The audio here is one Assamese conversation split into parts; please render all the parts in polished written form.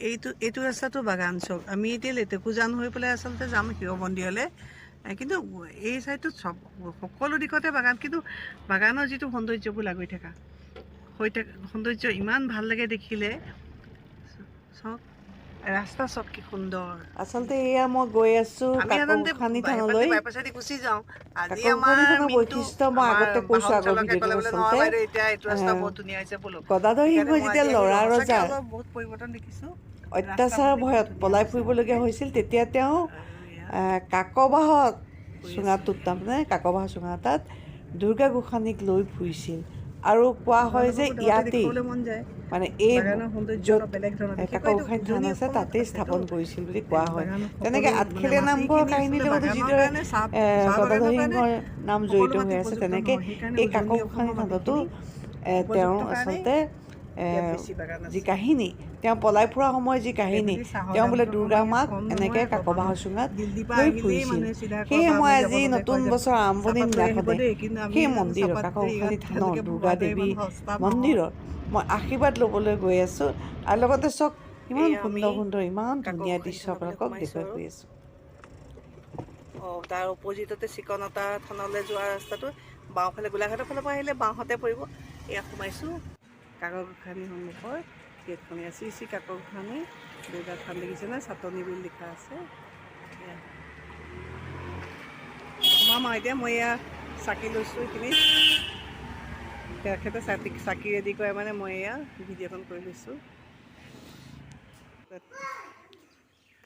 এইটো ৰাস্তাটো বাগান চব। আমি এতিয়া লেটেকুজান হৈ পেলাই আচলতে যাম শিৱ মন্দিৰলৈ। কিন্তু এই চাইডটোত চব সকলো দিশতে বাগান, কিন্তু বাগানৰ যিটো সৌন্দৰ্যবোৰ লাগি থকা হৈ থকা সৌন্দৰ্য ইমান ভাল লাগে দেখিলে। চাওক ৰাস্তা চব কি সুন্দৰ। আচলতে এয়া মই গৈ আছো আমি সাধাৰণতে কাকগোসানী থানলৈ। বাইপাছেদি গুচি যাওঁ। আজি কাকগোসানী আমাৰ থানৰ মিণ্টু বৈশিষ্ট্য মই আমাৰ আগতে কৈছো বাহন আগৰ চালকে ভিডিঅ'টোত ক'লে বোলে নহয় আচলতে বাইদেউ, এতিয়া এইটো ৰাস্তা বহুত ধুনীয়া হৈছে বোলো। গদাধৰ সেইকাৰণে সিংহই মই যেতিয়া আজি ল'ৰা আহিলোঁ। সঁচাকৈ ৰজাৰ অলপ বহুত পৰিৱৰ্তন দেখিছোঁ। ৰাস্তা অত্যাচাৰৰ পাতি বহুত ভয়ত ধুনীয়া পলাই হৈছে। ফুৰিবলগীয়া হৈছিল, তেতিয়া তেওঁ আৰু এয়া কাকবাহত গৈ আছোঁ। চুঙাটোত, তাৰমানে কাকবাহ চুঙা এটাত দুৰ্গা গোসানীক লৈ ফুৰিছিল। আৰু কোৱা হয় যে আপোনালোককো ধৰতে ইয়াতেই দেখুৱাবলৈ মন যায়। মানে এই বাগানৰ সৌন্দৰ্য য'ত অলপ বেলেগ ধৰণৰ, বিশেষকৈ এইটো কাকগোসানী থান উজনি আছে অসমত তাতেই আছেতো। স্থাপন কৰিছিল বুলি কোৱা হয়। বাগান তেনেকে সকলো মানে আঠখেলীয়া নামঘৰৰ মাটিখিনি কাহিনীৰ আচলতে লগতো বাগানৰ যিদৰে কাৰণে চাহ চাহ গদাধৰ বাগানৰ কাৰণে সিংহৰ নাম সকলো জড়িত মাটি হৈ আছে, উপযুক্ত তেনেকে নহয়। সেইকাৰণে এই উজনি কাকগোসানী অসমৰ থানতো মাটিখিনি তেওঁ উপযুক্ত কাৰণে আচলতে ইয়াত বেছি বাগান যি আছে। কাহিনী, তেওঁ পলাই ফুৰা সময়ৰ যি কাহিনী, সেইবুলি চাহৰ তেওঁ বোলে দামটো দুৰ্গা আমাৰ ইয়াত মাক কম এনেকে নহয় আকৌ। মানুহ কাকবাহৰ চুঙাত দিল্লীৰ পৰা লৈ আহিলেই ফুৰিছিল। মানুহে চিধা কয় সেয়ে বা মই আমি যাব আজি ল'লে নতুন কয় যে বছৰ আৰম্ভণিৰ চাহপাত লৈ আহিব দিনাখনে দেই। কিন্তু আমি সেই জানো মন্দিৰৰ চাহপাত যে কাকগোসানী ইয়াত থানৰ তেওঁলোকে দুৰ্গা ভবাটো দেৱী ইমান সস্তা নহয়। মন্দিৰত মই আশীৰ্বাদ ল'বলৈ গৈ আছোঁ। আৰু লগতে চাওক ইমান এয়া আমি সুন্দৰ সুন্দৰ ইমান ধুনীয়া কাকগোসানী দৃশ্য থানৰ ফালে আপোনালোকক সোমাইছোঁ দেখুৱাই আৰু গৈ আছোঁ। অঁ, তাৰ অপজিটতে চিকনতা থানলৈ যোৱা ৰাস্তাটো বাওঁফালে, গোলাঘাটৰ ফালৰ পৰা আহিলে বাওঁহাতে পৰিব। এয়া সোমাইছোঁ কাকগোসানী সন্মুখৰ গেটখন। এয়া শ্ৰী শ্ৰী কাকগোসানী দুৰ্গা থান দেখিছেনে? চাটনি বুলি লিখা আছে। এয়া সোমাম আৰু এতিয়া। মই এয়া চাকি লৈছোঁ এইখিনিত, তেখেতে চাকি ৰেডি কৰে, মানে মই এয়া ভিডিঅ'খন কৰি লৈছোঁ।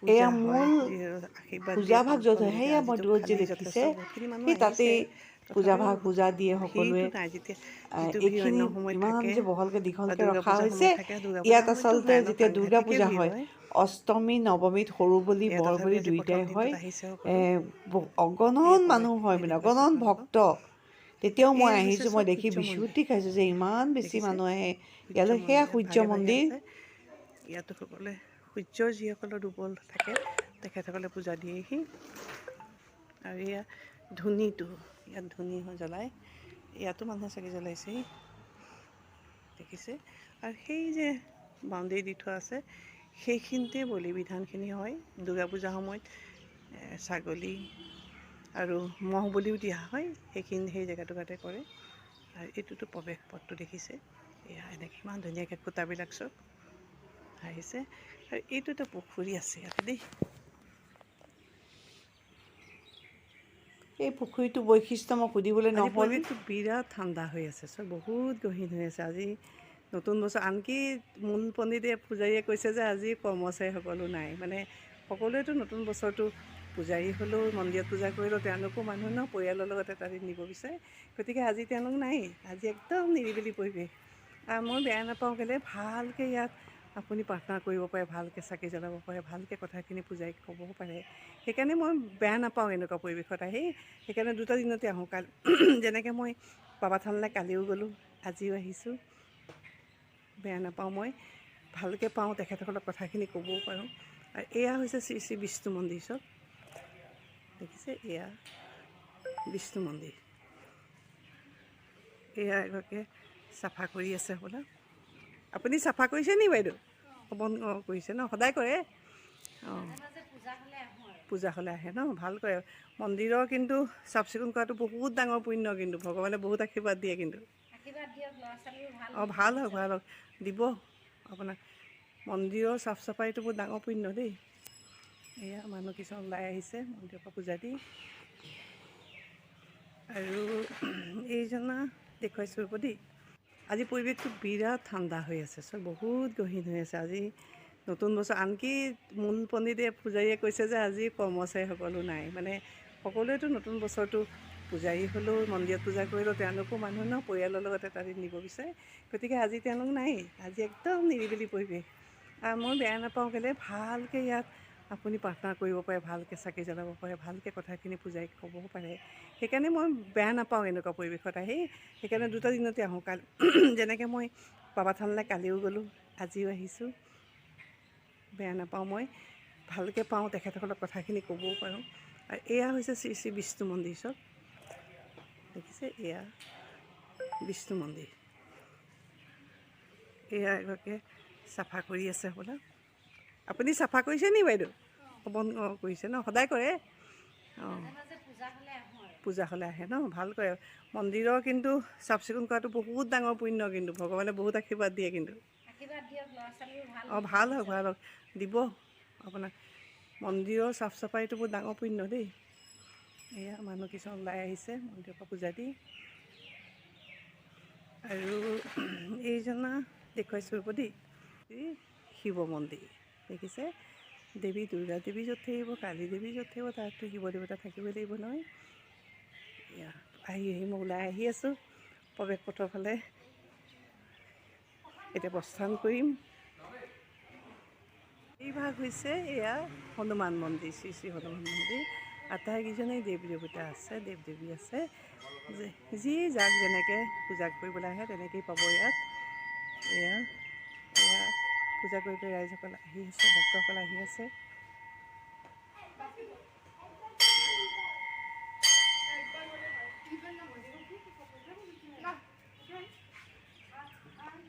এয়া পূজা হয়, মূল যিহেতু আশীৰ্বাদ দিয়ে পূজাভাগ য'ত থানখন। হয়, এতিয়া সেয়া মই আজিতো দূৰত যে খালী, দেখিছে যথেষ্ট বহুতখিনি মানুহ সেই আহিছে, তাতেই তথাপিও পূজাভাগ পূজা দিয়ে সকলোৱে। ভিৰটো নাই। যেতিয়া যিটো ভিৰ এইখিনি অন্য সময়ত ইমান থাকে যে বহলকৈ বা দীঘলকৈ দুৰ্গা ৰখা পূজাৰ হৈছে, সময়ত থাকে, দুৰ্গা ইয়াত পূজাৰ সময়ততো আচলতে ভয়ানক যেতিয়া দুৰ্গা সাংঘাতিকেই পূজা ভিৰ হয়, হয়। অষ্টমী নৱমীত সৰু বলি এয়া বৰ তথাপি বলি আজি প্ৰথম দুয়োটাই হয়। দিনটোত আহিছে সকলো। অগণন এয়া মানুহ হয়, প্ৰৱেশখিনি মানে দেখুৱাইছোঁ অগণন আপোনালোকক। ভক্ত। তেতিয়াও মই এয়া হৈছে আহিছোঁ, মই চব দেখি সূৰ্য মন্দিৰ, বিচুতি খাইছোঁ যে ইমান বেছি দেখিছে মানুহ আহে সূৰ্য ইয়ালৈ। সেয়া মন্দিৰ সূৰ্য ভাগে ভাগে মন্দিৰ। আছে। ইয়াতো সকলোৱে সূৰ্যৰ যিসকলৰ দুৰ্বল থাকে তেখেতসকলে পূজা দিয়েহি। আৰু এয়া ধুনিটো, ইয়াত ধুনি জ্বলায়, ইয়াতো মানুহে চাকি জ্বলাইছেহি দেখিছে। আৰু সেই যে বাউণ্ডেৰী দি থোৱা আছে সেইখিনিতে বলি বিধানখিনি হয়। দুৰ্গা পূজাৰ সময়ত ছাগলী আৰু ম'হ বলিও দিয়া হয়, সেইখিনি সেই জেগাটুকুৰাতে কৰে। আৰু এইটোতো প্ৰৱেশ পথটো দেখিছে, এয়া এনেকৈ ইমান ধুনীয়াকৈ খুঁটাবিলাক চব আহিছে। আৰু এইটো এটা পুখুৰী আছে ইয়াতে দেই। এই পুখুৰীটো বৈশিষ্ট্য মই সুধিবলৈ আজি নহ'ল। পৰিৱেশটো বিৰাট ঠাণ্ডা হৈ আছে, চব বহুত গহীন হৈ আছে। আজি নতুন বছৰ, আনকি মূল পণ্ডিতে পূজাৰীয়ে কৈছে যে আজি কৰ্মচাৰী সকলো নাই। মানে সকলোৱেতো নতুন বছৰটো পূজাৰী হ'লেও মন্দিৰত পূজা কৰিলেও তেওঁলোকো মানুহ ন, পৰিয়ালৰ লগত এটা দিন দিব বিচাৰে। গতিকে আজি তেওঁলোক নাই, আজি একদম নিৰিবিলি পৰিৱেশ। আৰু মই বেয়া নাপাওঁ কেলৈ, ভালকৈ ইয়াত আপুনি প্ৰাৰ্থনা কৰিব পাৰে, ভালকৈ চাকি জ্বলাব পাৰে, ভালকৈ কথাখিনি পূজাৰীক ক'ব পাৰে। সেইকাৰণে মই বেয়া নাপাওঁ এনেকুৱা পৰিৱেশত আহি। সেইকাৰণে দুটা দিনতে আহোঁ। কাল যেনেকৈ মই বাবা থানলৈ কালিও গ'লোঁ, আজিও আহিছোঁ। বেয়া নাপাওঁ মই, ভালকৈ পাওঁ, তেখেতসকলক কথাখিনি ক'বও পাৰোঁ। আৰু এয়া হৈছে শ্ৰী শ্ৰী বিষ্ণু মন্দিৰ চব দেখিছে, এয়া বিষ্ণু মন্দিৰ। এয়া এগৰাকীয়ে চাফা কৰি আছে হ'বলা। আপুনি চাফা কৰিছে নি বাইদেউ? বন্ধ কৰিছে ন? সদায় কৰে? অঁ, পূজা হ'লে আহে ন, ভাল কৰে। মন্দিৰৰ কিন্তু চাফ চিকুণ কৰাটো বহুত ডাঙৰ পুণ্য, কিন্তু ভগৱানে বহুত আশীৰ্বাদ দিয়ে কিন্তু। অঁ, ভাল হওক, ভাল হওক, দিব আপোনাক। মন্দিৰৰ চাফ চাফাইটো বহুত ডাঙৰ পুণ্য দেই। এয়া মানুহ কিছুমান ওলাই আহিছে মন্দিৰৰ পৰা পূজা দি। আৰু এইজনা দেখুৱাইছোঁ ৰ'ব দেই। আজি পৰিৱেশটো বিৰাট ঠাণ্ডা হৈ আছে, চব বহুত গহীন হৈ আছে। আজি নতুন বছৰ, আনকি মূল পণ্ডিতে পূজাৰীয়ে কৈছে যে আজি কৰ্মচাৰী সকলো নাই। মানে সকলোৱেতো নতুন বছৰটো পূজাৰী হ'লেও মন্দিৰত পূজা কৰিলেও তেওঁলোকো মানুহ ন, পৰিয়ালৰ লগত এটা দিন দিব বিচাৰে। গতিকে আজি তেওঁলোক নাই, আজি একদম নিৰিবিলি পৰিৱেশ। আৰু মই বেয়া নাপাওঁ কেলৈ, ভালকৈ ইয়াত আপুনি প্ৰাৰ্থনা কৰিব পাৰে, ভালকৈ চাকি জ্বলাব পাৰে, ভালকৈ কথাখিনি পূজাৰীক ক'ব পাৰে। সেইকাৰণে মই বেয়া নাপাওঁ এনেকুৱা পৰিৱেশত আহি। সেইকাৰণে দুটা দিনতে আহোঁ। কাল যেনেকৈ মই বাবা থানলৈ কালিও গ'লোঁ, আজিও আহিছোঁ। বেয়া নাপাওঁ মই, ভালকৈ পাওঁ, তেখেতসকলক কথাখিনি ক'বও পাৰোঁ। আৰু এয়া হৈছে শ্ৰী শ্ৰী বিষ্ণু মন্দিৰ চব দেখিছে, এয়া বিষ্ণু মন্দিৰ। এয়া এগৰাকীয়ে চাফা কৰি আছে হ'বলা। আপুনি চাফা কৰিছে নি বাইদেউ? বন্ধ কৰিছে ন? সদায় কৰে? অঁ, পূজা হ'লে আহে ন? ভাল কৰে। মন্দিৰৰ কিন্তু চাফ চিকুণ কৰাটো বহুত ডাঙৰ পুণ্য, কিন্তু ভগৱানে বহুত আশীৰ্বাদ দিয়ে কিন্তু। অঁ, ভাল হওক, ভাল হওক, দিব আপোনাক। মন্দিৰৰ চাফ চাফাইটো বহুত ডাঙৰ পুণ্য দেই। এয়া মানুহ কিছুমান ওলাই আহিছে মন্দিৰৰ পৰা পূজা দি। আৰু এইজনা দেখুৱাইছোঁ ৰ'ব দেই, এই শিৱ মন্দিৰ দেখিছে। দেৱী দুৰ্গা দেৱী য'ত থাকিব, কালী দেৱী য'ত থাকিব, তাততো শিৱ দেৱতা থাকিবই লাগিব নহয়। এয়া আহি আহি মই ওলাই আহি আছোঁ প্ৰৱেশ পথৰ ফালে। এতিয়া প্ৰস্থান কৰিম। এই ভাগ হৈছে এয়া হনুমান মন্দিৰ, শ্ৰী শ্ৰী হনুমান মন্দিৰ। আটাইকেইজনেই দেৱ দেৱতা আছে, দেৱ দেৱী আছে। যি যাক যেনেকৈ পূজা কৰিবলৈ আহে তেনেকেই পাব ইয়াত। এয়া এয়া পূজা কৰি কৰি ৰাইজসকল আহি আছে, ভক্তসকল আহি আছে।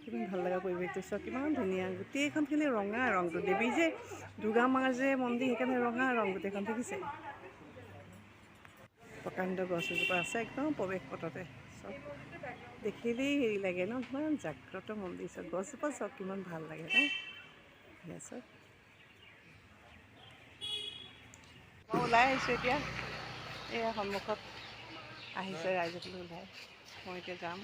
কিমান ভাল লগা পৰিৱেশটো চাওক, কিমান ধুনীয়া। গোটেইখন খালি ৰঙা ৰংটো, দেৱী যে দুৰ্গা মাৰ যে মন্দিৰ, সেইকাৰণে ৰঙা ৰং গোটেইখন দেখিছে। প্ৰকাণ্ড গছ এজোপা আছে একদম প্ৰৱেশ পথতে। চব দেখিলেই হেৰি লাগে ন, কিমান জাগ্ৰত মন্দিৰ। চাওক গছজোপা চাওক কিমান ভাল লাগে ন। চাওক, মই ওলাই আহিছোঁ এতিয়া। এয়া সন্মুখত আহিছে ৰাইজসকল ওলাই। মই এতিয়া যাম,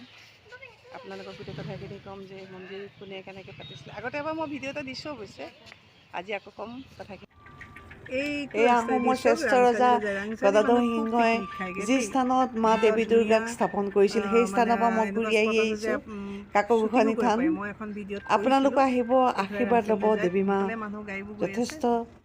আপোনালোকক গোটেই কথাখিনি ক'ম যে মন্দিৰ কোনে কেনেকৈ পাতিছিলে। আগতে এবাৰ মই ভিডিঅ' এটা দিছোঁ অৱশ্যে, আজি আকৌ ক'ম কথাখিনি। এই আহোমৰ শ্ৰেষ্ঠ ৰজা গদাধৰ সিংহই যি স্থানত মা দেৱী দুৰ্গাক স্থাপন কৰিছিল, সেই স্থানৰ পৰা মই ঘূৰি আহি আহিছোঁ কাকো গোসাঁনী থান। আপোনালোকো আহিব, আশীৰ্বাদ ল'ব দেৱী মা যথেষ্ট।